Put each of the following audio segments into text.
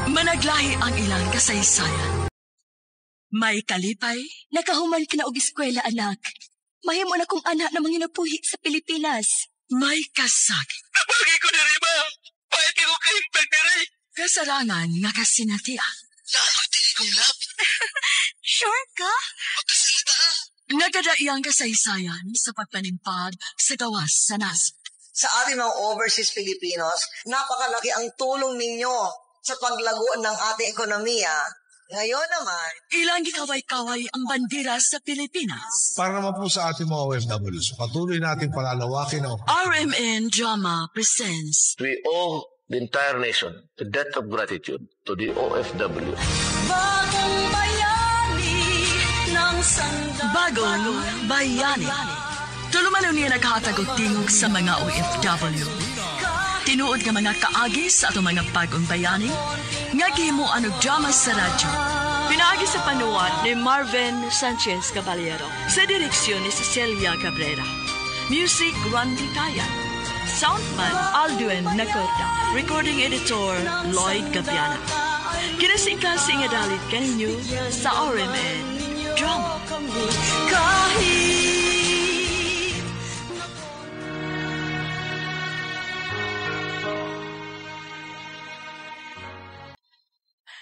Managlahi ang ilang kasaysayan. May kalipay, Nakahuman ka na og eskwela, anak. Mahimo na kong anak na manginabuhi sa Pilipinas. May kasakit. Lagi ko na rin ba? Pahit ko kahimpag na rin. Kasarangan nga kasinatian. Lalo'y dili kong love. Sure ka? Pagkasalita. Nagadaiyang kasaysayan sa pagpanimpag sa gawas sa nasod. Sa ating mga overseas Filipinos, napakalaki ang tulong ninyo sa paglago ng ating ekonomiya. Ngayon naman, Ilang gikaway-kaway ang bandera sa Pilipinas. Para naman po sa ating mga OFWs, patuloy natin palalawakin ang RMN Drama presents We owe the entire nation a debt of gratitude to the OFW. Bagong bayani ng sandang... Bagong Bayani. Tulumanon niya naghatag og tingog sa mga OFW. Tinuod nga mga kaagi sa atong mga bagong bayani, nga gihimuan og drama sa radyo. Pinaagi sa panuwat ni Marvin Sanchez Caballero sa direksyon ni Cecilia Cabrera. Music, Randy Tayan. Soundman, Aldwin Nacorda. Recording editor, Lloyd Gabiana. Kinasingkasing nga dalit kaninyo sa RMN Drama. Kahit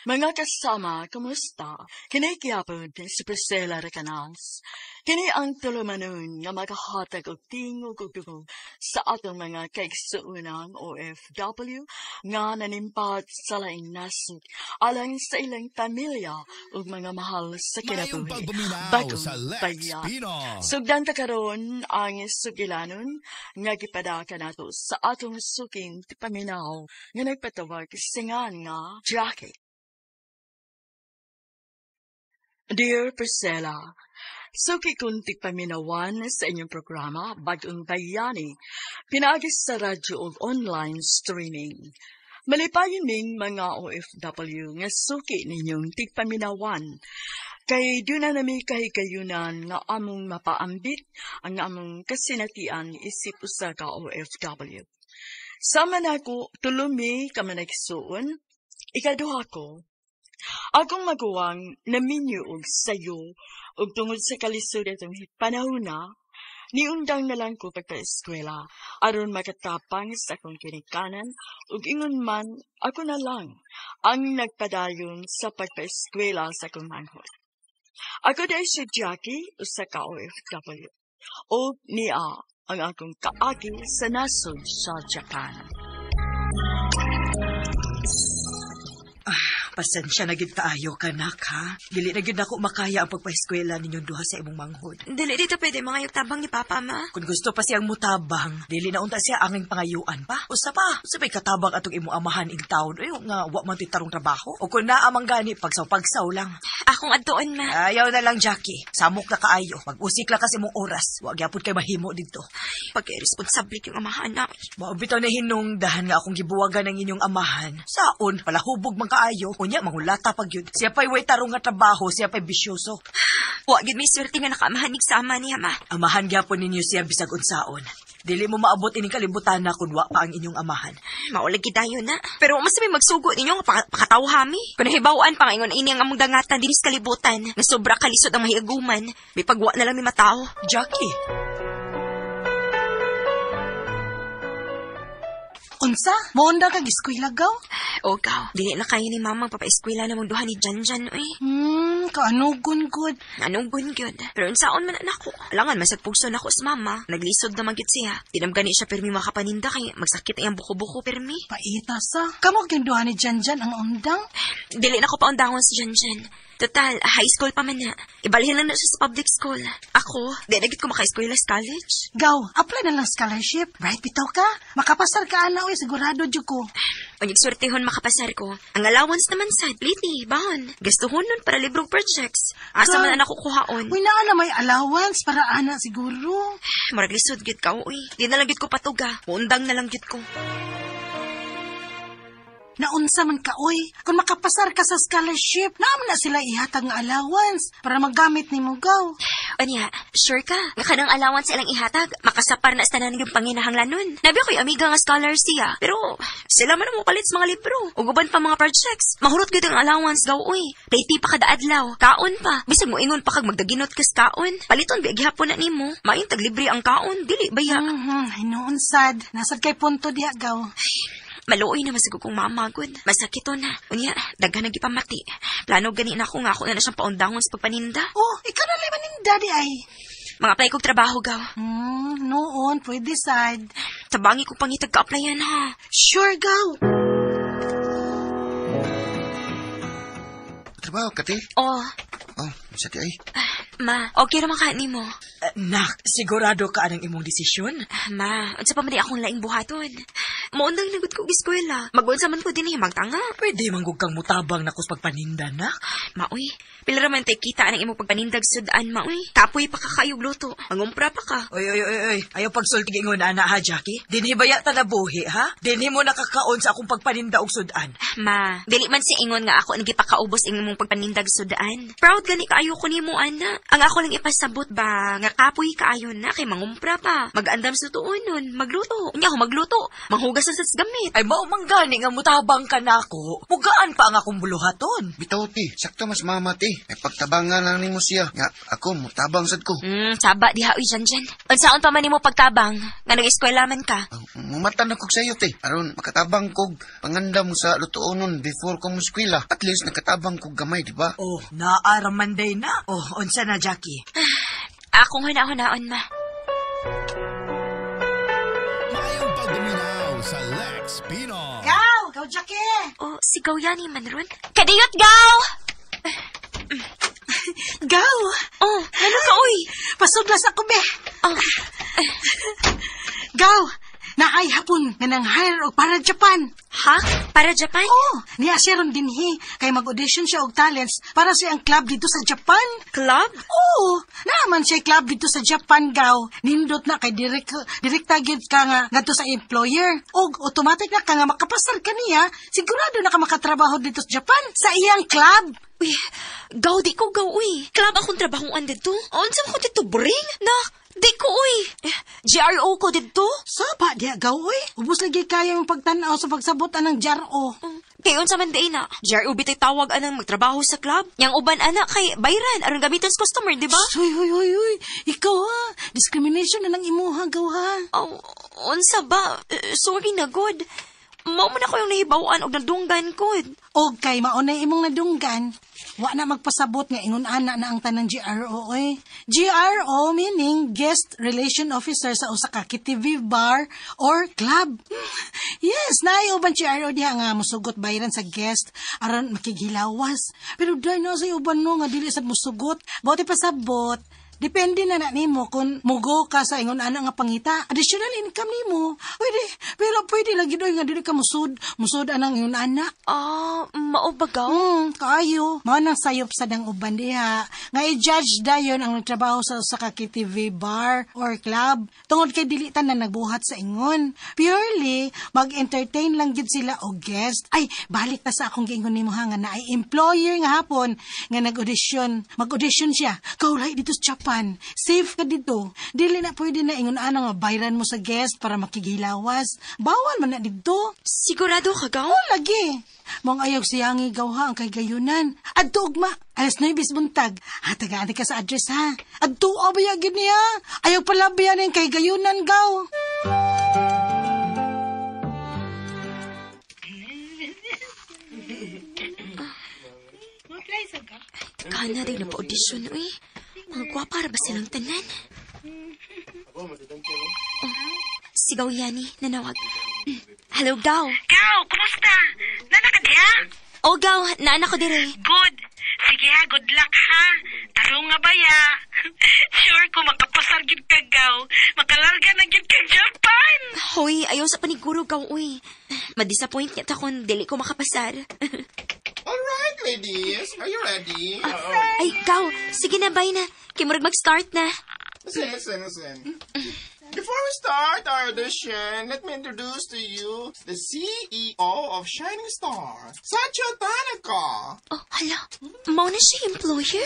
Mga kasama, kumusta? Kini gyapon si Priscilla Recanals. Kini ang tulumanon nga magahatag og tingog ug dungog sa atong mga kaigsuonang OFW nga nanimpat sa laing nasod alang sa ilang pamilya ug mga mahal sa Maayong kinabuhi. pagpaminaw Bagong sa Lex bayan. Pino. Sugdan ta karon ang sugilanon nga gipadaka nato sa atong suking paminaw nga nagpatawag singan nga Jackie. Dear Priscilla, suki kong tigpaminawan sa inyong programa Bagong Bayani, pinaagi sa radyo ug online streaming. Malipayon ming mga OFW nga suki ninyong tigpaminawan. Kay doon na nami kahigayunan nga among mapaambit ang among kasinatian isip usa ka OFW. Sama nako tulumi ka managsuon, ikaduha ko, akong maguwang naminyo og sayo ug tungod sa kalisod atong panahona, niundang na lang ko pagpa-eskwela aron makatapang sa akong kinikanan ug ingon man ako na lang ang nagpadayon sa pagpa-eskwela sa akong manghod. Ako dahil si Jackie usa ka OFW ug niya ang akong kaagi sa nasod sa Japan. Pasensya na gid kaayo kanak ha. Dili na gid nako makaya ang pagpaeskwela ninyong duha sa imong manghod. Dili dito pwede mga tabang ni Papa, ma. Kung gusto pa siyang mutabang, dili na unta siya anging pangayuan pa. Usa pa, usa pa'y katabang atong imong amahan in town. Uy, nga wa man to'y tarong trabaho. O kung naa man gani, pagsaw-pagsaw lang. Akong adtuon, ma. Ayaw na lang, Jackie. Samok na kaayo. Mag-usik lang kasi imong oras. Wa gyapon kay mahimo didto. Pagka-irresponsable yung amahan na. Mao bitaw na hinungdahan nga akong gibuwagan ng inyong amahan. Saon, palahubog man kaayo. Unya, mangulata pag yun. Siya pa'y way tarong nga trabaho, siya pa'y bisyoso. Wa gyud may swerte nga nakaamahan ni sama niya, ma. Amahan gyapon ninyo siya bisag unsaon. Dili mo maabot ining kalibutan na kun wa pa ang inyong amahan. Maulag gid dayon na. Pero mas may magsugo ninyo nga pakatawhami. Kung nahibaw-an pa nga ingon ini ang among dangatan dinhi sa kalibutan, nga sobra kalisod ang mahiaguman, may pagwa na lang mi matawo. Jackie, Unsa? Mounda kag eskwela gaw? O gaw, dili na kayo ni mamang papaeskwela na mong duha ni Janjan, uy. Kaanugon gud. Anong gun gyud? Pero unsaon man na nako. Alangan man sa pugso nako sa mama. Naglisod na man gyud siya. Di nam gani siya pirmi makapaninda kay magsakit ang buko-buko pirmi. Paita sa. Kamo gyud duha ni Janjan ang undang. Dili na ko paundangon si Janjan. Total, high school pa man na. Ibalhin lang na siya sa public school. Ako, di na gyud ko maka-eskwela sa college. Gaw, apply na lang scholarship. Right bitaw ka? Makapasar ka ana oy, sigurado jud ko. Unyag swertehon makapasar ko. Ang allowance naman sa pliti, baon. Gastuhon nun para librong projects. Asa man na ako kuhaon. Uy, naa na may allowance para ana siguro. Murag lisod gyud ka, uy. Di na lang gyud ko patuga. Muundang na lang gyud ko. Naunsa man ka, oy. Kung makapasar ka sa scholarship, naam na sila ihatag nga allowance para magamit nimo, gaw. Anya, sure ka? Nga kanang allowance ilang ihatag, makasapar na sa tanan yung panginahanglanon. Nabi ako'y amiga nga scholar siya. Pero sila man ang mopalit sa mga libro. Ug uban pa mga projects. Mahurot gyud ang allowance gaw uy. Playti pa kada adlaw, kaon pa. Bisag mo ingon pa kag magdaginot kas kaon. Paliton bi gihapon na nimo. Maayong taglibre ang kaon, dili ba ya? Hinuon sad. Nasad kay punto diha, gaw. Maluoy na masig kong mama gud. Masakit to na. Unya, daghan nag ipamati. Plano gani na ako nga ako na siyang paundangon sa pagpaninda. Oh, ikaw na lang maninda di ay. Mga apply kog trabaho gaw. Noon, pwede sad. Tabangi ko pangitag ka-applyan ha. Sure, gaw. Trabaho ka, te? Oh, Oh, sa ti ay. Ma, okay ra man ka nimo. Nak, sigurado ka anang imong desisyon? Ma, unsa pa man di akong laing buhaton. Moundang nagud ko og eskwela. Mag-unsa man ko dinhi magtanga. Pwede manggug kang mutabang na kus pagpaninda, nak. Maoy, pila ra man tay kita anang imong pagpanindag sudan, maoy. Kapoy pa ka kayog luto. Mangumpra pa ka. Oy, oy, oy, oy. Ayaw pagsulti ingon ana ha, Jackie. Dinhi baya ta nabuhi, ha? Dinhi mo nakakaon sa akong pagpaninda og sudan. Ma, dili man si ingon nga ako ang gipakaubos ang imong pagpanindag sudan. Proud gani kaayo ko nimo ana. Ang ako lang ipasabot ba nga kapoy kaayo na kay mangumpra pa. Mag-andam sa tuonon, magluto. Unya ako magluto, manghugas sa gamit. Ay, mao man gani nga mutabang ka nako. Mugaan pa ang akong buluhaton. Bitaw, te. Sakto mas mama, te. Ay pagtabangan lang nimo siya. Nga, ako, mutabang sad ko. Saba diha uy jan jan. Unsaon pa man nimo pagtabang nga nag-eskwela man ka? Oh, mumata na kog sayo, te. Aron, makatabang kog pangandam sa lutuonon before ko muskwela. At least, nakatabang kog gamay, di ba? Oh, naaraman day na. Oh, unsa na, Jackie? Akong huna-hunaon, ma. Maayong pagduminaw sa Lex Pino. Gaw! Gaw, Jackie! Oh, si Gaw yani man ron. Kadiyot, Gaw! Gaw! Oh, ano ka, uy? Pasuglas ako, be! Oh, Gaw! Naay hapon nga nang hire og para Japan. Ha? Para Japan? Oh, niya siya ron dinhi kay mag-audition siya og talents para sa iyang club dito sa Japan. Club? Oo, naaman siya club dito sa Japan, gaw. Nindot na kay direkta gyud ka nga ngadto sa employer. Og automatic na ka nga makapasar ka niya, sigurado na ka makatrabaho dito sa Japan sa iyang club. Uy, gaw di ko gaw, uy. Club akong trabahoan dito. Unsa man ko dito, boring? Na, di ko, uy. GRO ko dito. Saba diha gaw, uy. Ubos lagi kaya yung pagtan-aw sa pagsabot anang GRO. Kay unsa man day na. GRO bitay tawag anang magtrabaho sa club. Yang uban ana kay bayran aron gamiton sa customer, di ba? Uy, uy, uy, uy. Ikaw ha. Discrimination na nang imuha, gaw ha. Oh, unsa ba? Sorry na god. Mao man ako yung nahibaw-an og nadunggan ko. Og kay maunay imong nadunggan, wa na magpasabot nga ingon ana na ang tanang GRO oy. GRO meaning Guest Relation Officer sa usa ka KTV bar or club. Yes, naay uban GRO diha nga musugot bayran sa guest aron makighilawas. Pero dai na sa uban no nga dili sad musugot. Bote pasabot. Depende na na nimo kung mugo ka sa ingon ana nga pangita. Additional income nimo. Pwede, pero pwede lagi doy nga dili ka musud, musud anang ingon ana. Ah, mao ba gaw? Kaayo. Mao nang sayop sa dang uban diha. Nga i-judge dayon ang nagtrabaho sa usa ka KTV bar or club tungod kay dili tanan nagbuhat sa ingon. Purely mag-entertain lang gid sila og guest. Ay, balik ta sa akong giingon nimo ha nga naay employer nga hapon nga nag-audition. Mag-audition siya. Kaulay dito sa Japan. Safe ka dito. Dili na pwede na ingon ana nga bayran mo sa guest para makigilawas. Bawal man na dito. Sigurado ka gaw? Oh, lagi. Mong ayaw siyangi gaw ha ang kay gayunan. Adto ugma, 9:00 buntag. Ha, tagaan ka sa address ha. Adto abaya gid niya. Ayaw pala biyan ang kay gayunan gaw. Kana rin na pa-audition, uy. Mga gwapa ra ba silang tanan? Oh, si Gaw Yani, nanawag. Hello, Gaw. Gaw, kumusta? Nana ka diha? Oh, Gaw, naana ko dire. Good. Sige ha, good luck ha. Tarong nga ba ya? Sure ko makapasar gid ka, Gaw. Makalarga na gid ka Japan. Hoy, ayaw sa paniguro, Gaw, uy. Ma-disappoint niya ta kung dili ko makapasar. All right, ladies. Are you ready? Ay, Gaw, sige na, bye na. Kay murag mag-start na. Listen, listen, listen. The Before we start our audition, let me introduce to you the CEO of Shining Star, Sacho Tanaka. Oh, hala. Mao na siya employer?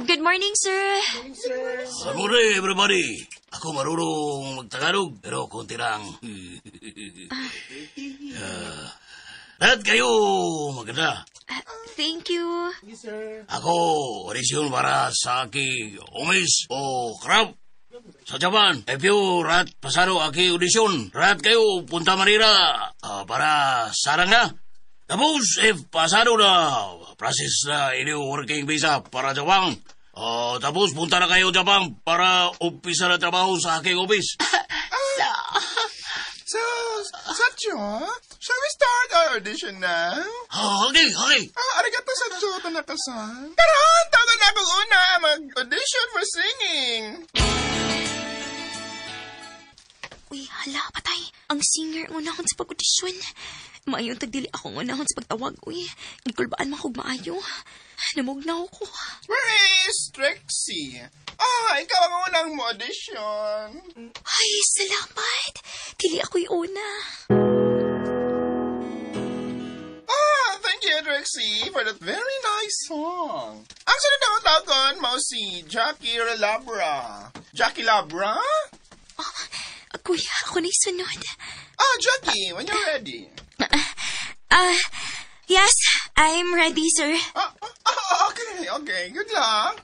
Good morning, sir. Good morning, everybody. Ako marunong magtagalog, pero konti lang. Lahat kayo maganda. Thank you. Ako, audition para sa aking umis o crab. Sa Japan, if you rat pasado aki audition, rat kayo punta Manila para sarang na. Tapos, if pasado na, process na inyo working visa para Japan. Tapos, punta na kayo Japan para umpisa na trabaho sa aking office. So, Sacho, shall we start our audition now? Okay, okay. Arigato, Sacho Tanaka-san. Karon, tawagan na akong una mag-audition for singing. Uy, hala, patay. Ang singer unahon sa pag-audition. Maayong tagdili akong unahon sa pagtawag, uy. Gikulbaan man kog maayo. Namugnaw ko. Where is Trixie? Ikaw ang unang mo-audition. Ay, salamat. Dili ako'y una. Thank you, Trixie, for that very nice song. Ang sunod na tawagon mo si Jackie Labra. Jackie Labra? Kuya, ako na'y sunod. Jackie, when you're ready. Yes, I'm ready, sir. Okay, good luck.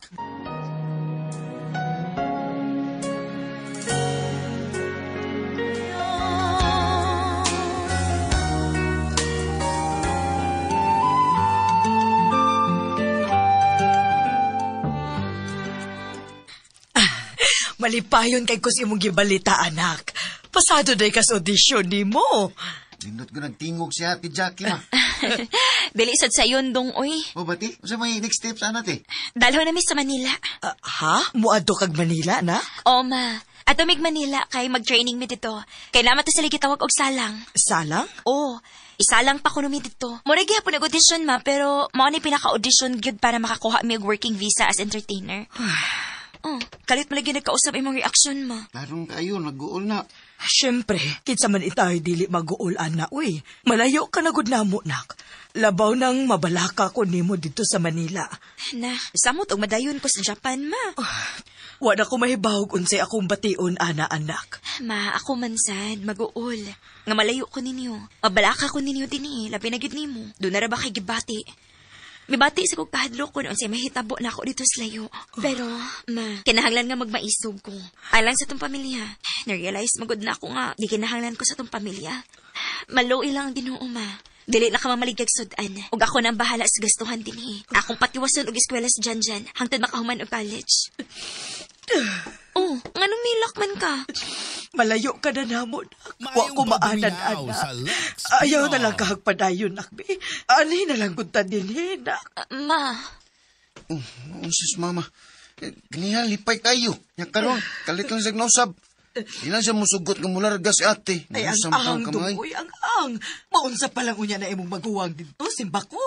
Malipayon kay kus imong gibalita, anak. Pasado day kas audition nimo. Nindot ko nagtingog si Ate Jackie, ma. Dili sad sayon dong, oy. O, bati? Unsa may next steps, ana, te? Dalho na mi sa Manila. Ha? Muadto kag Manila, na? O, ma. Ato mig Manila kay mag-training mi dito. Kay naman to sila gitawag og salang. Salang? Oo. Isalang pa kuno mi dito. Mura gihapon nag-audition, ma, pero mao ni pinaka-audition gyud para makakuha mi og working visa as entertainer. Oh, kalit mo lagi nagkausap imong reaction, ma. Larong kayo, nag-uol na. Siyempre, kinsa man itayo dili mag-uol, ana, uy. Malayo ka na gud namo, nak. Labaw nang mabalaka ko nimo dito sa Manila. Na, samot og madayon ko sa Japan, ma. Wa na ko mahibawog unsay akong bation, ana, anak. Ma, ako man sad, mag-uol. Nga malayo ko ninyo. Mabalaka ko ninyo dinhi, labi na gyud nimo. Doon na ra ba kay gibati? Mibati sa kog kahadlok ko noon say mahitabo na ako dito sa layo. Pero, ma, kinahanglan nga magmaisog ko. Alang sa tong pamilya. Na-realize magud na ako nga, di kinahanglan ko sa tong pamilya. Maluoy lang ang Ginoo, ma. Dili na ka mamaligag sudan. Ug ako na ang bahala sa gastuhan dinhi. Akong patiwason og eskwela sa Janjan hangtod makahuman og college. Oh, nganong milak man ka? Malayo ka na namo, nak. Wa ko maanan, anak. Ayaw na lang kahagpadayon, nak, be. Ali na lang kunta dinhi, nak. Ma. Sus, mama. Ganihan, lipay kayo. Nya karon, kalit lang sa gnausab. Di lang siya musugot nga mularga si ate. Ay, ang ang, dumoy, ang ang. Maunsa pa lang unya na imong maguwang dito, simbako.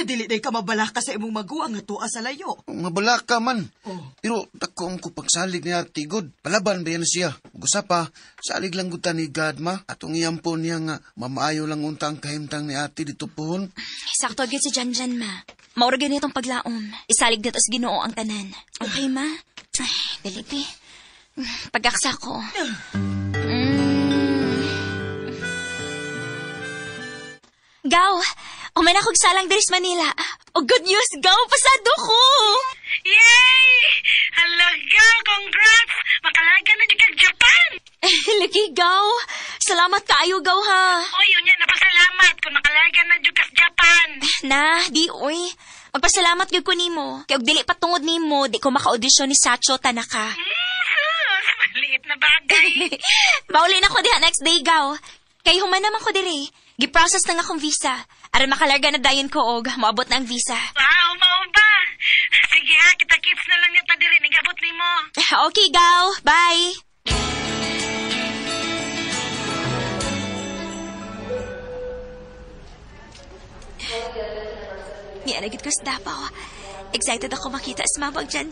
Dili day ka mabalaka sa imong maguwang nga tuwa sa layo. Mabalaka man. Oh. Pero dako ang kupagsalig ni ate, God. Palaban ba yan siya? Ug usa pa, salig lang gud ta ni God, ma. Atong iyampo niya nga, mamaayo lang unta ang kahimtang ni ate dito pohon. Sakto gyud si Janjan, ma. Maura gyud nitong paglaom. Isalig dito sa Ginoo ang tanan. Okay, ma? Ay, dali, be. Pagkaksa ko. Gaw! Uman akong salang diri sa Manila. Oh, good news, Gaw! Pasado ko! Yay! Halaga! Congrats! Makalaga na dyan kag Japan! Lagi, Gaw! Salamat kaayo, Gaw, ha? Uy, unya, napasalamat kung nakalaga na dyan kag Japan. Na, di, uy. Magpasalamat gyud ko nimo. Kay og dili patungod nimo, di ko maka-audition ni Sacho Tanaka. Maliit na bagay. Mauli na ko diha next day, Gaw. Kay human naman ko diri. Gi-process na nga akong visa. Aron makalarga na dayon ko og moabot na ang visa. Wow, mao ba? Sige ha, kita-kits na lang niya ta diri nigabot nimo. Okay, Gaw. Bye. Niya na gid ko sa Davao. Excited ako makita sa mabag dyan.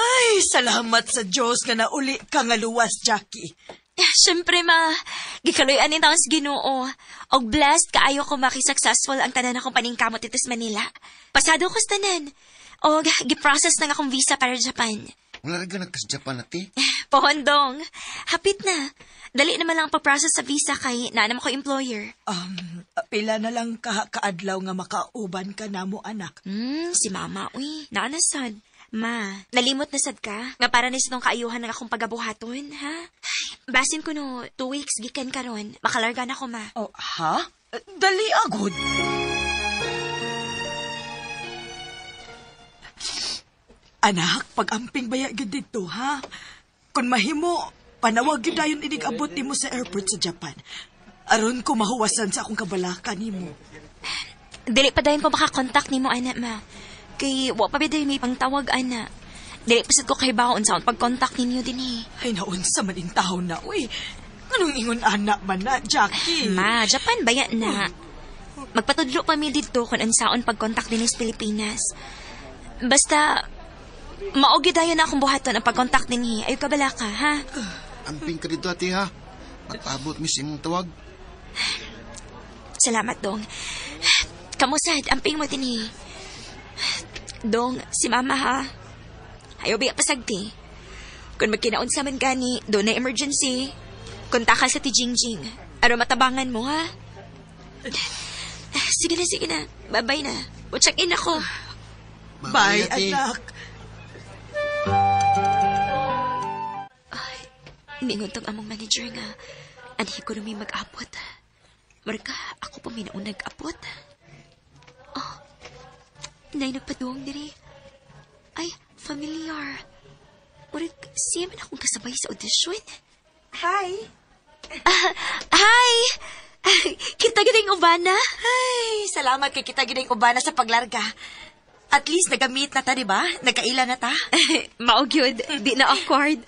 Ay, salamat sa Diyos nga nauli ka nga luwas, Jackie. Siyempre, ma. Gikaluyan ni taon sa Ginoo. Og blessed kaayo ko maki-successful ang tanan akong paningkamot dito sa Manila. Pasado ko sa tanan. Og giprocess na nga akong visa para Japan. Wala rin ka nagkas Japan, ate. Pohondong, hapit na. Dali naman lang ang pag-process sa visa kay naa naman ko employer. Pila na lang kaadlaw nga makauban ka na mo, anak. Si mama, uy. Naa na sad. Ma, nalimot na sad ka? Nga para ni sa tong kaayuhan ng akong pagabuhaton, ha? Basin ko no, 2 weeks gikan karon. Makalarga na ko, ma. Oh, ha? Dali agod. Anak, pag-amping baya gyud dito, ha? Kung mahimo, panawag gyud dayon inig-abot nimo sa airport sa Japan. Aron ko mahuwasan sa akong kabalaka nimo. Dili pa dayon ko makakontak nimo, anak, ma. Kay wa pa biday may pangtawag, ana. Dili pa sad ko kay baon sa pag-contact ninyo din eh. Ay, naunsa man in taon na, uy. Anong ingon anak man na, Jackie? Ma, Japan ba yan na? Magpatudlo pa mi dito kung unsaon pag-contact din sa Pilipinas. Basta, maogi dayon na akong buhaton ang pag-contact din eh. Ayaw kabala ka, ha? Amping ka dito, ate, ha? Magpaabot mis imong tawag. Salamat, Dong. Kamusad, amping mo din eh. Dong, si mama ha. Ayaw biya pasagti. Kung magkinaon sa man gani, doon na emergency. Konta ka sa ti Jingjing. Aron matabangan mo, ha? Sige na, sige na. Bye-bye na. O check-in ako. Bye, anak. Ay, mingon tong among manager nga. Anhi ko na may mag-abot. Marka, ako pa may naunang nag-abot. Oh, nay nagpaduong diri. Ay, familiar. Murag, siya man akong kasabay sa audition. Hi! Hi! Kita gid ang ubana. Ay, salamat kay kita gid ang ubana sa paglarga. At least nagamit na ta, di ba? Nagkaila na ta. Mao gyud, di na awkward.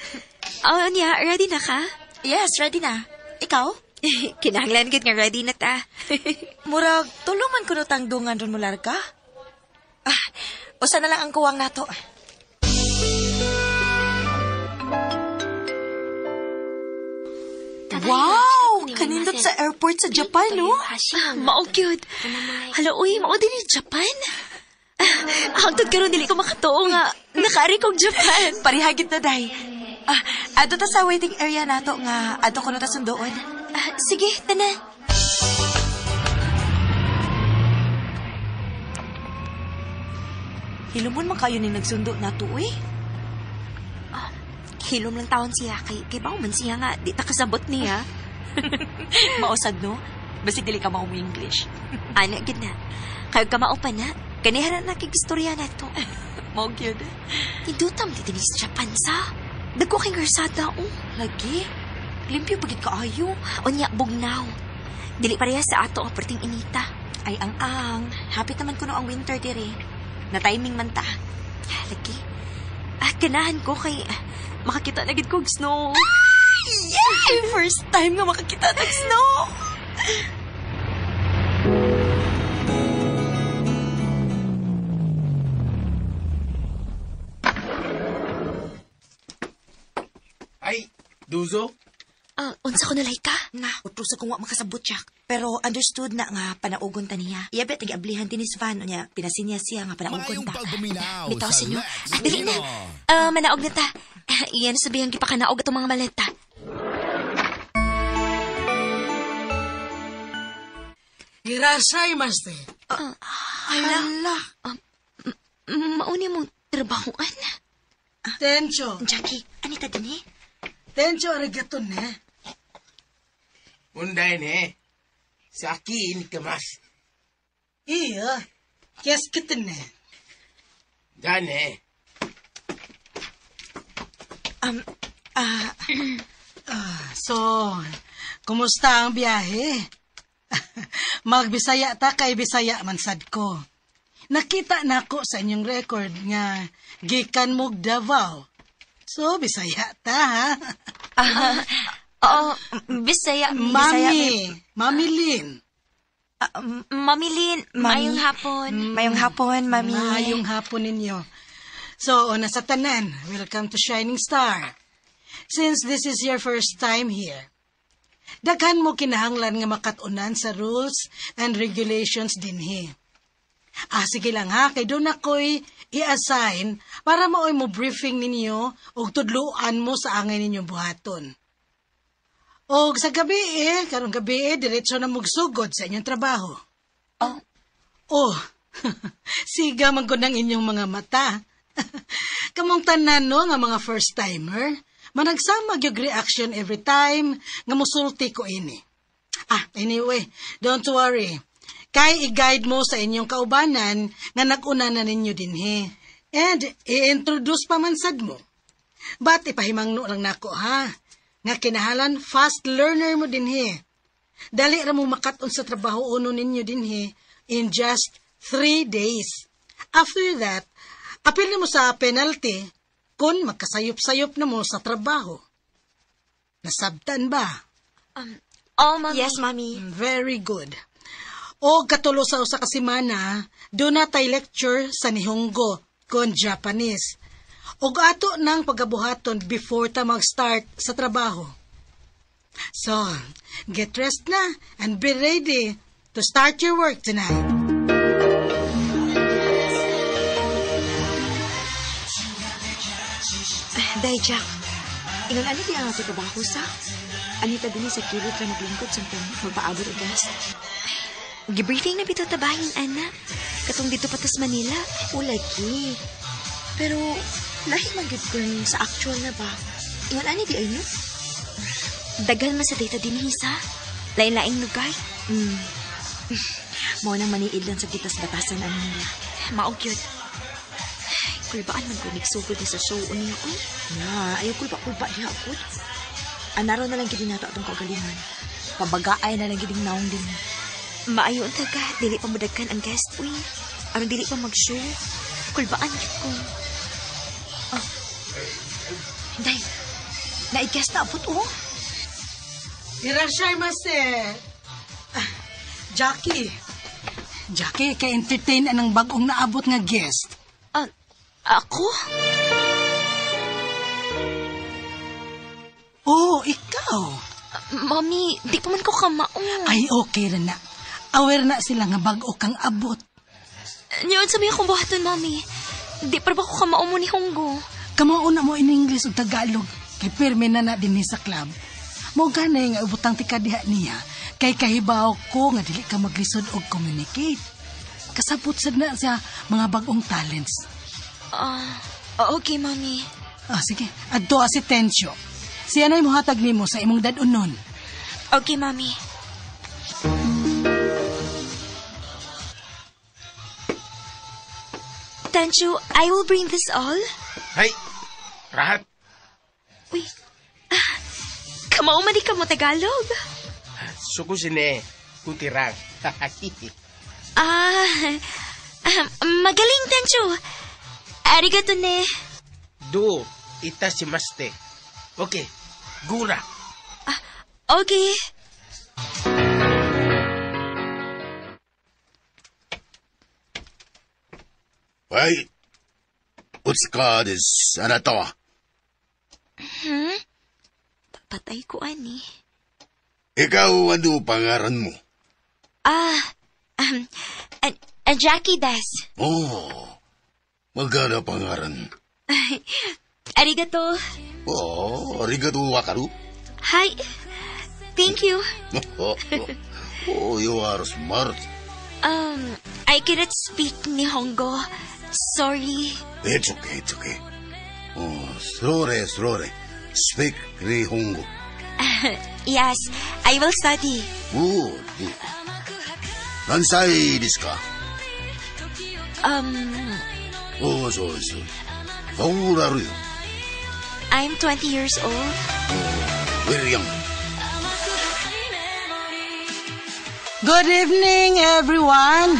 Oh, niya, ready na ka? Yes, ready na. Ikaw? Kinahanglan gid nga ready na ta. Murag, tulungan ko no tangdungan ron mo larga. Ah, usa na lang ang kuwang nato. Wow! Kanindot sa airport sa Japan, no? Mao gyud. Hala, uy, mao din ni Japan. Hangtod karon dili ko makatuo nga nakaari kog Japan. Parihagit na, day. Ah, adto ta sa waiting area nato nga adto kuno ta sunduon. Ah, sige, tana. Hilumon man kayo ning nagsundo nato, uy. Hilom lang taon siya kay bawo man siya nga di ta kasabot niya. Mausad no? Basig dili ka mao mo English. Ana gid na. Kay kamao pa na. Kanihara na kig istorya nato. Mao gyud. Tindutam di dinhi sa Japan sa. Dagko kay karsada oh. Lagi. Limpyo pagid kaayo. Unya bugnaw. Dili pareha sa ato ang perting inita. Ay ang. Hapit naman kuno ang winter diri. Na timing man ta. Lagi. Ah, ganahan ko kay makakita na gid kog snow. Yay! First time nga makakita ng snow. Ay, Duzo? Unsa ko nalay ka? Na, utro sa kung wa makasabot siya. Pero understood na nga panaugon ta niya. Iya bet nag-ablihan din ni Svan unya pinasinya siya nga panaugon ta. Bitaw sa inyo. Ah, dali na. Manaog na ta. Iyan sabihan gipakanaog atong mga maleta. Girasay, master. Hala. Mauni mong trabahoan. Tencho. Jackie, anita din eh? Tencho, arigato na. Unday ne. Saki ini kemas. Iya. Kes kita ne. Dane. So, kumusta ang biyahe? Magbisaya ta kay Bisaya man sad ko. Nakita nako sa inyong record nga gikan mog Davao. So, Bisaya ta, ha? Oo, Bisaya. Mami, Mami Lynn. Mami Lynn, maayong hapon. Mayong hapon, Mami. Maayong hapon ninyo. So, una sa tanan, welcome to Shining Star. Since this is your first time here, daghan mo kinahanglan nga makat-unan sa rules and regulations dinhi. Ah, sige lang ha, kay doon ako'y i-assign para maoy mo briefing ninyo ug tudluan mo sa angay ninyong buhaton. Og sa gabi eh, karong gabi eh, diretso na mugsugod sa inyong trabaho. Oh. Oh, siga man gud ang inyong mga mata. Kamong tanan no nga mga first timer, managsama gyud reaction every time nga musulti ko ini. Ah, anyway, don't worry. Kay i-guide mo sa inyong kaubanan nga nag-una na ninyo dinhi. And i-introduce pa man sad mo. But ipahimangno lang nako ha, nga kinahalan fast learner mo dinhi. Dali ra mo makat-on sa trabaho uno ninyo dinhi in just 3 days. After that, apil mo sa penalty kung magkasayop-sayop na mo sa trabaho. Nasabtan ba? Oh, Mami. Yes, Mami. Very good. O katulo sa usa ka semana, do na tay lecture sa Nihongo kon Japanese. Og ato nang pagabuhaton before ta mag-start sa trabaho. So, get dressed na and be ready to start your work tonight. Day, Jack. Ingon ani di ang ato trabaho sa? Anita din sa kilid ra maglingkod samtang magpaabot og guest. Gibriefing na bitaw tabahin, ana. Katong dito pa tas Manila. O lagi. Pero lahi man gyud kun sa actual na ba? Ingon ani di ay no? Daghan man sa data dinhi sa lain-laing lugar. Mao nang maniid lang sa kitas batasan ang nila. Mao gyud. Kulbaan man ko nagsugod ni sa show unya oy. Na, ayaw kulba-kulba diha gud. Anaro na lang gid nato atong kaugalingon. Pabagaay na lang gid ang naong din. Maayo unta ka, dili pa modagkan ang guest uy. Aron dili pa mag-show. Kulbaan gyud ko. Day, na-guest na abot oh. Irashaimase. Ah, Jackie. Jackie, kay-entertain anang bagong naabot nga guest. Ah, ako? Oh, ikaw. Mami, di pa man ko kamao. Ay, okay ra na. Aware na sila nga bag-o kang abot. Niyon sa may akong buhaton, Mami. Di pa ba ko kamao mo ni Honggo? Kamao na mo in English ug Tagalog. Kay pirmi na na dinhi sa club. Mo ganay nga ubutang tika diha niya. Kay kahibaw ko nga dili ka maglisod og communicate. Kasabot sad na sa mga bag-ong talents. Ah, okay, Mami. Ah, sige. Adto si Tencho. Siya na'y muhatag nimo sa imong dad-unon. Okay, Mami. Tenchu, I will bring this all. Hay, rahat. Uy, ah, kamao man di ka mo Tagalog. Suko sine, kutirang. Ah, magaling, Tenchu. Arigato ne. Do, itasimaste. Okay, gura. Okay. Ay, utsuka desu, anata wa. Hmm? Patay ko, ani. Ikaw, ano pangaran mo? Ah, Jackie des. Oh, maganda pangaran. Arigato. Oh, arigato wakaru. Hi. Thank you. Oh, you are smart. I cannot speak Nihongo. Sorry. It's okay, it's okay. Oh, slowly, slowly. Speak Nihongo. Yes, I will study. Good. Nansai desu ka? Oh, so, so. How old are you? I'm 20 years old. Oh, very young. Good evening, everyone.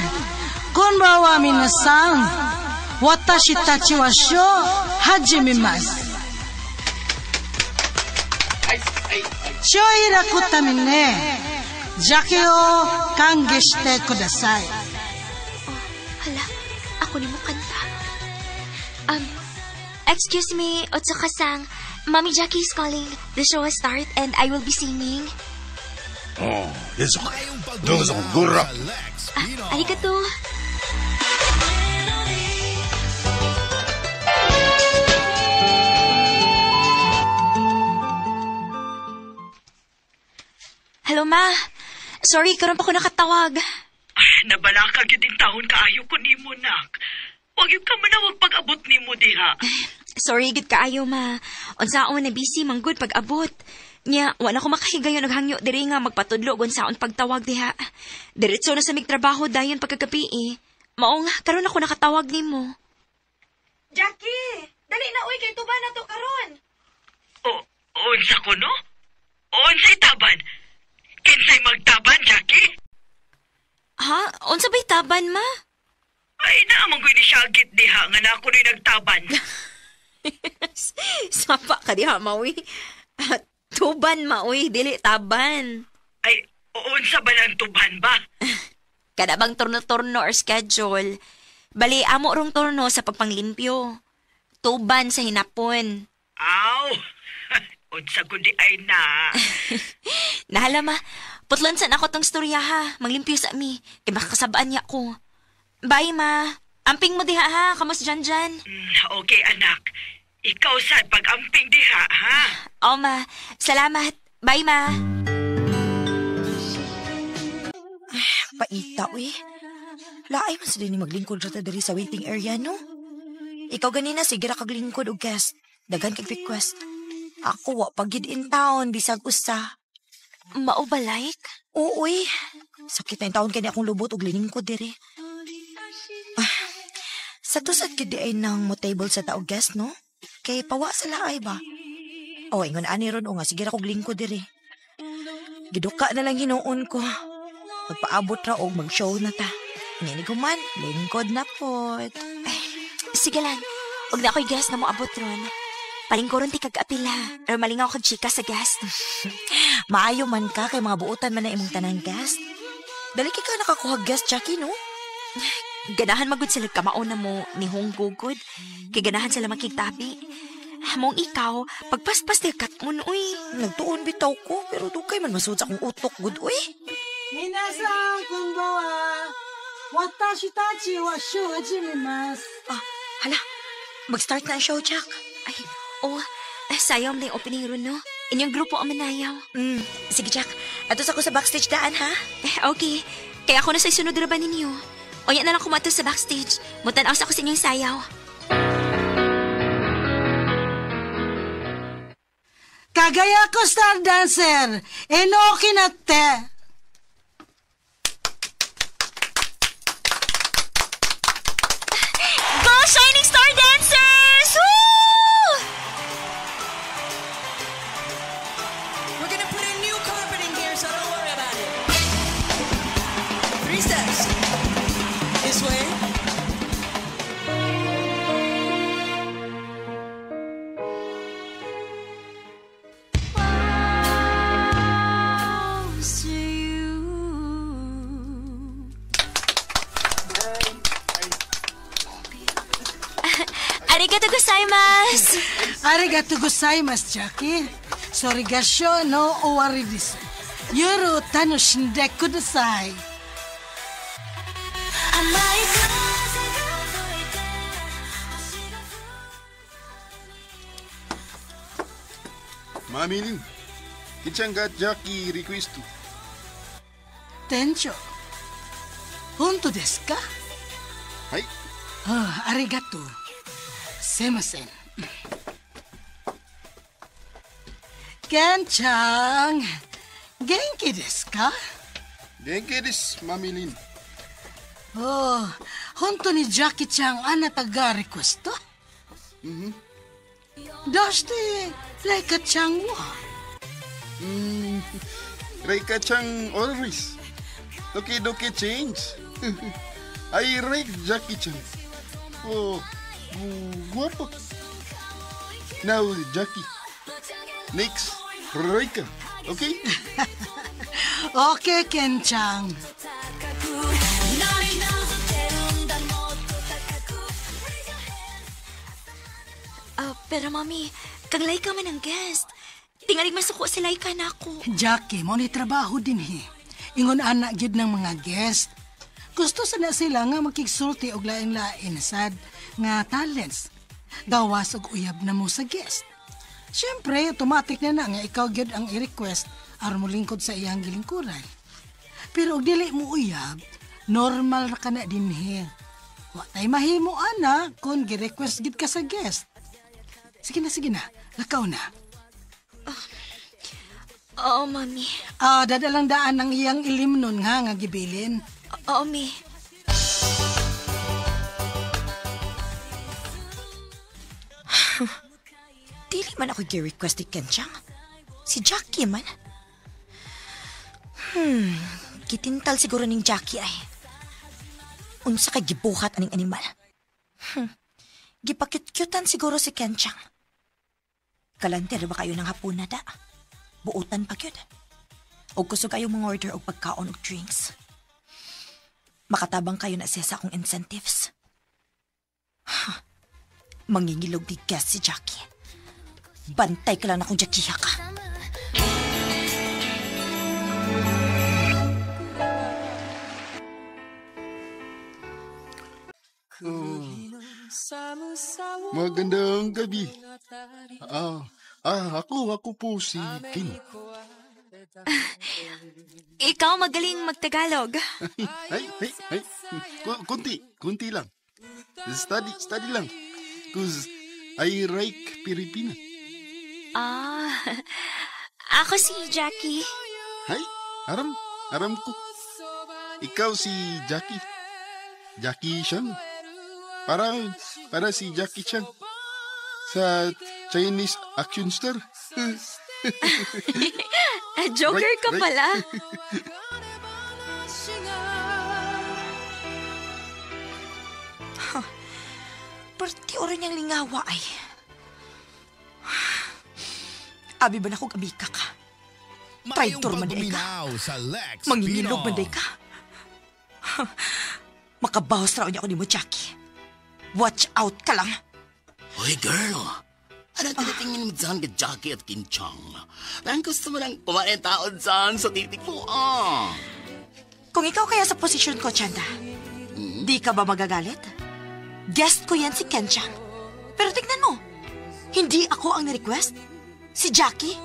Konbanwa minasan. Watashi tachi wa sho hajimimasu. Shoira kutamine. Jackie o kangeshite kudasai. Oh, hala, ako ni mo kanta. Excuse me, Otsuka-san. Mommy Jackie is calling. The show will start and I will be singing. Oh, it's okay. Dozo, gura. Ah, arigato. Hello, ma. Sorry, karon pa ko nakatawag. Nabalaka gyud ang taon kaayo ko nimo, nak. Wag yung ka manawag pag-abot nimo diha. Sorry, gud kaayo, ma. Unsaon na busy man gud pag-abot. Nya, wala ko makahigayon og hangyo diri nga magpatudlo og unsaon pagtawag diha. Diretso na sa mig trabaho dayon pagkagabi eh. Maong karon ako nakatawag nimo. Jackie, dali na uy kay tuba na to karon. O, unsa ko no? Unsay taban? Kinsay magtaban, Jackie? Ha? Unsa bay taban, ma? Ay, naamang ko ni Shagit diha nga na ako ni nagtaban. Sapa ka diha, ma, uy. Tuban, ma, uy. Dili taban. Ay, unsa ba ng tuban ba? Kada bang turno-turno or schedule. Bali, amo rong turno sa pagpanglimpyo. Tuban sa hinapon. Aw! Unsa kundi ay na. Nahala, ma. Putlan saan ako tong storya, ha. Manglimpyo sa mi. Kaya makakasabaan niya ko. Bye, ma. Amping mo diha, ha. Kamos dyan dyan. Okay, anak. Ikaw sad pag-amping diha, ha? Oo, ma. Salamat. Bye, ma. Ay, paita, uy. Laay man sila ni maglingkod rata diri sa waiting area, no? Ikaw ganina, sige ra kag lingkod og guest. Daghan kag request. Ako, wa pagid in town, bisag usa. Mao ba, like? Oo, uy. Sakit na in taon kani akong lubot og liningkod diri. Ah, sa tusad gid ay nang mo table sa tao guest, no? Kay pawa sa laay ba? O, ingon ani ron o nga, sige ra kog lingkod diri. Giduka na lang hinuon ko. Magpaabot ra og mag-show na ta. Ngani guman, lingkod na pod. Ay, sige lang. Huwag na ako'y guest na moabot ron. Palingkuron ti kag-apila. Or malingaw kag chika sa guest. Maayo man ka kay mga buotan man na imong tanang guest. Dali kay ka nakakuha guest, Jackie, no? Ganahan magud sila kamao na mo ni Hong Gugod. Kay ganahan sila makigtabi. Mong ikaw, pagpaspas di katmon, uy. Nagtuon bitaw ko, pero dugay man masud sa akong utok, gud, uy. Minasan, konbanwa. Watashi tachi wa show hajimemasu. Ah, hala. Mag-start na ang show, Jack. Ay, oh, sayaw na yung opening roon, no? Inyong grupo ang manayaw. Sige, Jack. Atos ako sa backstage daan, ha? Eh, okay. Kaya ako na sa isunod ra ba ninyo? O yan na lang kumato sa backstage. Mutanaw sa ako sa inyong sayaw. Kagaya ko, star dancer. Enoki na te. Go, Shining Star Dancers! Woo! We're gonna put a new carpet in here, so don't worry about it. 3 steps. This way. Arigato gozaimasu. Arigato gozaimasu, Jackie. Sorry gasho no owari desu. Yoru tanoshinde kudasai. Mami Lin, kichanga Jackie request. Tencho, honto desu ka? Hai. Ah, arigato. Semasen. Ken-chan, genki desu ka? Genki desu, Mami Lin. Oh, honto ni Jackie-chan anata ga request? Mm-hmm. Doshite Reika-chan wa? Reika-chan always. Doki-doki change. I like Jackie-chan. Oh, guapo. Now, Jackie. Next, Reika. Okay? Okay, Kenchang. Pero mami, kag Laika man ang guest. Tingalig masuko si Laika na ako. Jackie, mo ni trabaho din he. Ingon anak gyud ng mga guest. Gusto sana sila nga makigsulti og lain-lain sad nga talents. Gawas og uyab na mo sa guest. Siyempre, automatic na na nga ikaw gyud ang i-request aron mo lingkod sa iyang gilingkuran. Pero og dili mo uyab, normal ra ka na din he. Wa tay mahimo ana kung gi-request gid ka sa guest. Sige na, lakaw na. Oo, mami. Dadalang daan ang iyang ilim nun nga gibilin. Oo, mi. Dili man ako gi-request ni Kenchang. Si Jackie man. Kitintal siguro ning Jackie ay. Unsa kay gibuhat aning animal. Gipakyut-kyutan siguro si Kenchang. Kalantir ba kayo ng hapuna da? Buutan pa kyut. Og kusog kayo mga order og pagkaon og drinks. Makatabang kayo na siya sa akong incentives. Mangingilog di guest si Jackie. Bantay ka lang na kung Jackie ka. Magandang gabi. Ako po si King. Ikaw magaling magtagalog. Ay. Kunti lang. Study lang. 'Cause I like Pilipina. Ako si Jackie. Hay, aram ko. Ikaw si Jackie. Jackie Chan. Para si Jackie Chan. Sa Chinese action star. Joker right, ka pala. Perti oro niyang lingawa ay. Abi ba na kong abika ka? Traitor man day ka. Mangingilog man day ka. Makabahos raw niya ako ni mo, Jackie. Watch out ka lang. Hoy, girl. Anong tinitingin mo dyan kay Jackie at Kinchang? Parang gusto mo lang kumain tao dyan sa titik mo, ah. Kung ikaw kaya sa posisyon ko, Chanda, di ka ba magagalit? Guest ko yan si Kenchang. Pero tignan mo, hindi ako ang ni-request. Si Jackie.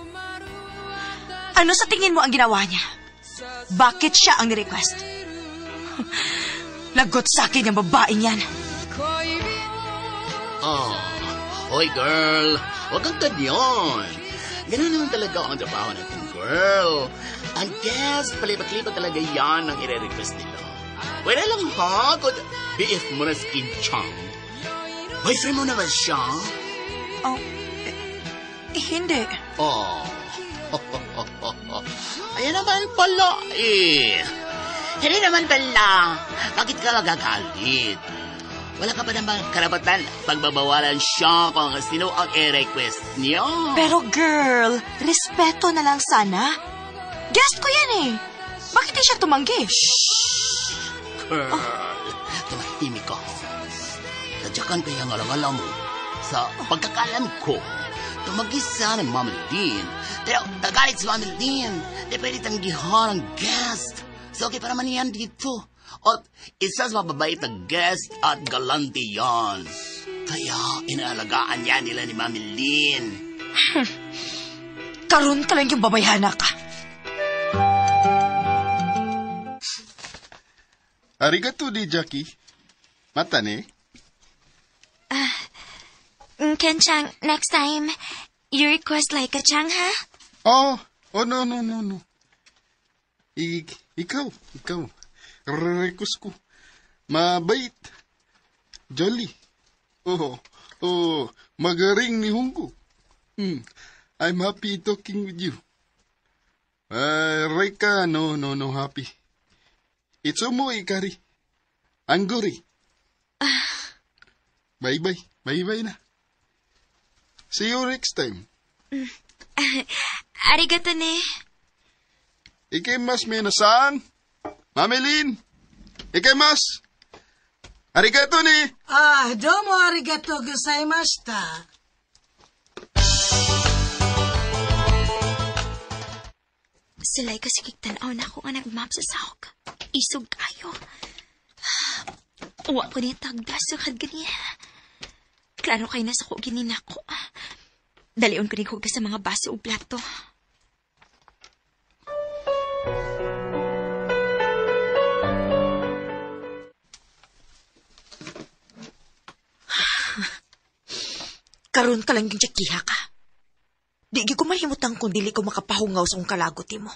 Ano sa tingin mo ang ginawa niya? Bakit siya ang ni-request? Lagot sa akin yung babaeng yan. Oh, hoy girl, huwag kang ganyan. Ganun naman talaga ang trabaho natin, girl. Ang guest, palibak-libak talaga yan ang i-request nila. Pwede lang ha, kung BF mo na si Kinchang. Boyfriend mo na ba siya? Oh, hindi. Oh. Ayan naman pala eh. Hindi naman pala. Bakit ka magagalit? Wala ka pa namang karapatan pagbabawalan siya kung sino ang i-request niya. Pero girl, respeto na lang sana. Guest ko yan eh. Bakit di siya tumanggi? Shh! Girl, tumahimik ka. Tadyakan kaya ang alang-alam mo. Sa pagkakalam ko, tumagi sana ni Mama Lynn. Pero tagalit si Mama Lynn. Di pwede tanggihan ang guest. So okay para man yan dito. At isa sa mababait na guest at galante yan. Kaya inaalagaan yan nila ni Mami Lynn. Karoon ka lang yung babayhana ka. Arigato di, Jackie. Mata ne? Ken-chang, next time, you request like a chang, ha? Oh, no. Ikaw. Request ko. Mabait. Jolly. Oh, magaring ni Hunggo. I'm happy talking with you. Reka, no, happy. Itsumo, Ikari. Anguri. Bye-bye. Bye-bye na. See you next time. Arigato ne. Ikimas minasan. Mamelin. Ikimas. Arigato ni. Ah, domo arigato gozaimashita. Sila'y kasi kigtanaw na ako nga nagmap sa sahog. Isog kayo. Wa ko niya tagda sa kadganiya. Klaro kayo na sa ko gininako. Dalion ko ni sa mga baso o plato. Karon ka lang yung kiha ka. Di gyud ko mahimutang kung dili ko makapahungaw sa akong kalagot mo.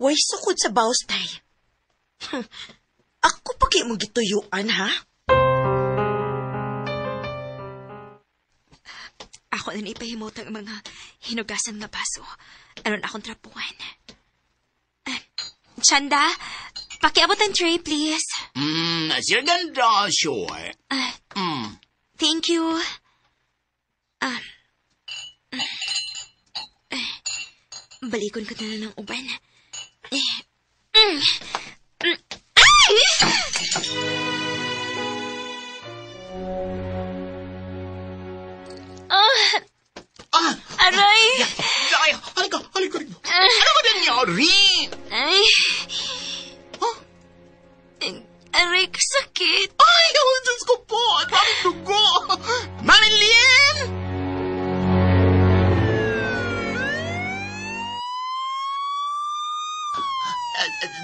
Way sukod sa baos, tay. Ako pa kay mong gituyuan, ha? Ako na naipahimot ang mga hinugasan nga baso. Aron akong trapuan. Chanda, pakiabot ang tray, please. Second sure. Thank you. Balikon ko na lang ng uban. Ay! Aray! Ay, halika, halika. Ano ba nangyari? Ay. Huh? Aray, kasakit. Ay, oh, Diyos ko po! Ang daming dugo! Marilyn!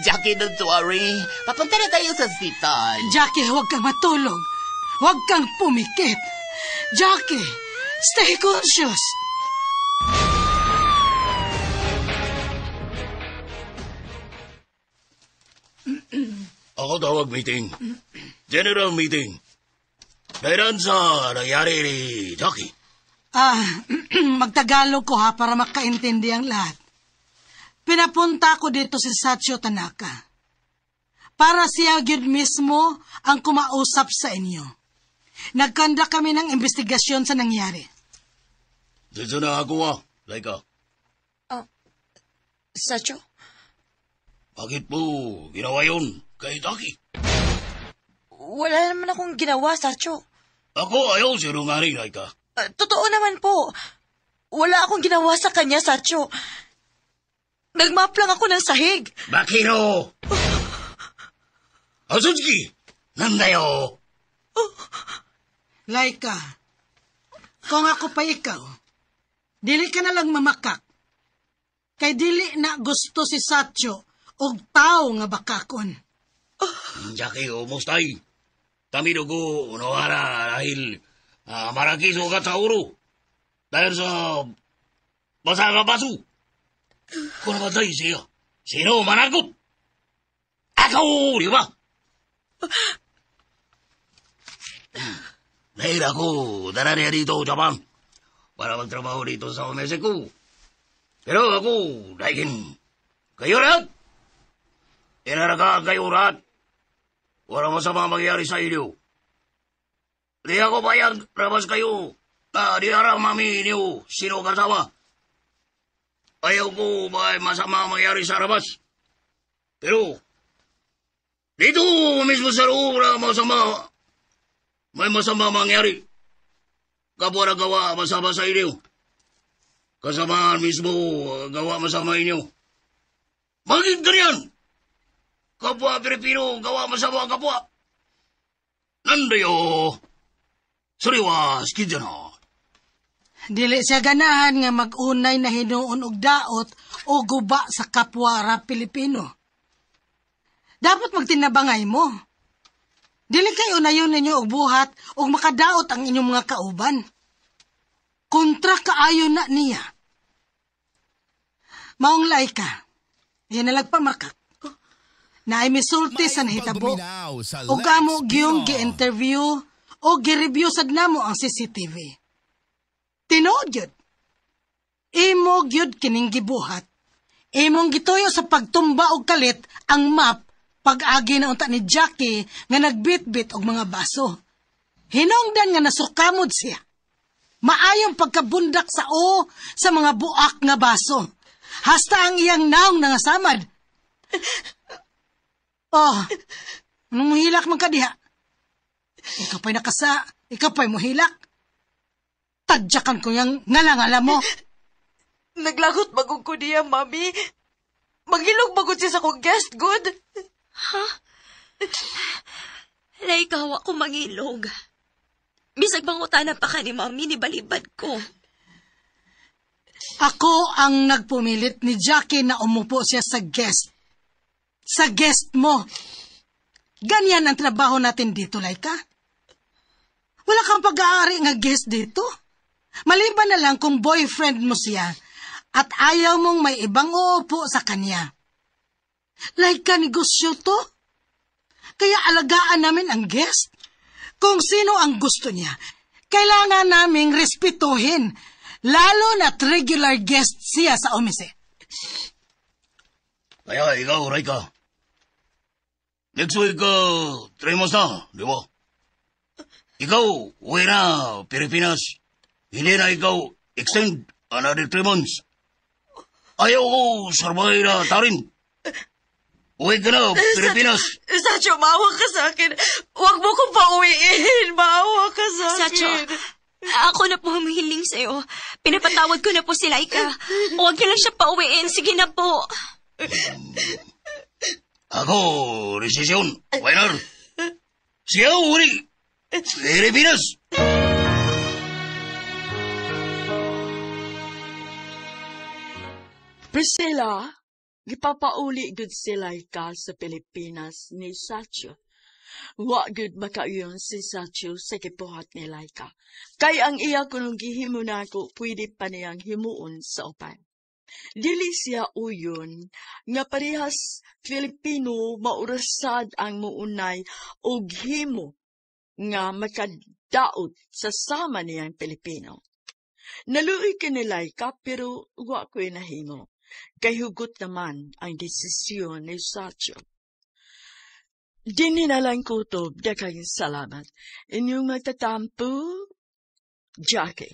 Jackie, don't worry. Papunta na tayo sa ospital. Jackie, huwag kang matulog. Huwag kang pumikit. Jackie, stay conscious. Ako tawag meeting. General meeting. Dahilan sa nangyari ni Jackie. Magtagalog ko ha para makaintindi ang lahat. Pinapunta ko dito si Sachio Tanaka. Para siya gyud mismo ang kumausap sa inyo. Nagkanda kami ng investigasyon sa nangyari. Dito na ako ah, Laika. Sachio? Bakit po ginawa yun kay Jackie? Wala naman akong ginawa, Sachio. Ako ayaw sinungaling, Laika. Totoo naman po. Wala akong ginawa sa kanya, Sachio. Nagmap lang ako ng sahig. Bakiro! Asuzuki! Nandayo! Laika, kung ako pa ikaw, dili ka na lang mamakak. Kay dili na gusto si Sachio og tao nga bakakon. Jackie, umustay. Tamido ko unohara dahil maraki sugat sa ulo. Dahil sa basa nga baso. Kung namatay siya, sino managot? Ako, di ba? Dahil ako, dala niya dito, Japan, para magtrabaho dito sa Mexico. Pero ako, dahil kayo lahat. Inaragaan kayo lahat. Walang masama mangyari sa inyo. Di ako bayag, rabas kayo. Di aram mami niyo sino kasama. Ayaw ko ba masama mangyari sa rabas. Pero, dito mismo sa loob na masama, may masama mangyari. Kapwa na gawa masama sa inyo. Kasamaan mismo gawa masama inyo. Bakit ganyan? Kapwa Pilipino gawa masama kapwa. Nandayo. Suriwa, skidya na. Dili siya ganahan nga mag-unay na hinuon og daot o guba sa kapwa ra Pilipino. Dapat magtinabangay mo. Dili kay unayon ninyo og buhat og makadaot ang inyong mga kauban. Kontra kaayo na niya. Maong Laika, yan nalagpamakak. Na ay misulti sa nahitabo. O amo giyong gi-interview o gi-review sad namo ang CCTV. Tinuod gyud. Imo gyud kining gibuhat. Imong gituyo sa pagtumba og kalit ang map pag-agi na unta ni Jackie nga nagbitbit og mga baso. Hinungdan nga nasukamod siya. Maayong pagkabundak sa o sa mga buak nga baso. Hasta ang iyang naong nangasamad. Oh, anong muhilak man ka diha? Ikaw pa'y nakasa, ikaw pa'y muhilak. Tadyakan ko yung ngala-ngala mo. Naglagot magong ko niya, Mami. Mangilog magod siya sa akong guest, good. Ha? Laika, wa ko mangilog. Bisag mangutana pa ka ni Mami, ni balibad ko. Ako ang nagpumilit ni Jackie na umupo siya sa guest. Sa guest mo. Ganyan ang trabaho natin dito, Laika. Wala kang pag-aari nga guest dito. Maliban na lang kung boyfriend mo siya at ayaw mong may ibang uupo sa kanya. Laika, negosyo to. Kaya alagaan namin ang guest. Kung sino ang gusto niya, kailangan naming respetuhin, lalo na't regular guest siya sa omise. Kaya ikaw, Raika. Next week, 3 months na, di ba? Ikaw, uwi na, Pilipinas. Hindi na ikaw extend another 3 months. Ayaw ko, survive na tarin. Uwi ka na, Pilipinas. Sacho, maawa ka sa akin. Huwag mo kong pauwiin. Maawa ka sa akin. Sacho, ako na po humihiling sa'yo. Pinapatawad ko na po si Laika. Huwag niyo lang siya pauwiin. Sige na po. Ako, desisyon, winner. Siya, uri. Pilipinas. Priscilla, gipapauli gud si Laika sa Pilipinas ni Sacho. Wa gud makauyon si Sacho sa gibuhat ni Laika. Kay ang iya kunong gihimo nako pwede pa niyang himuon sa uban. Dili siya uyon nga parehas Filipino maurasad ang muunay og himo nga makadaot sa sama niyang Pilipino. Naluoy ka ni Laika pero wa ko'y nahimo. Kay hugot naman ang desisyon ni Sacho. Dinhi na lang kutob, daghang salamat. Inyong magtatampo, Jackie.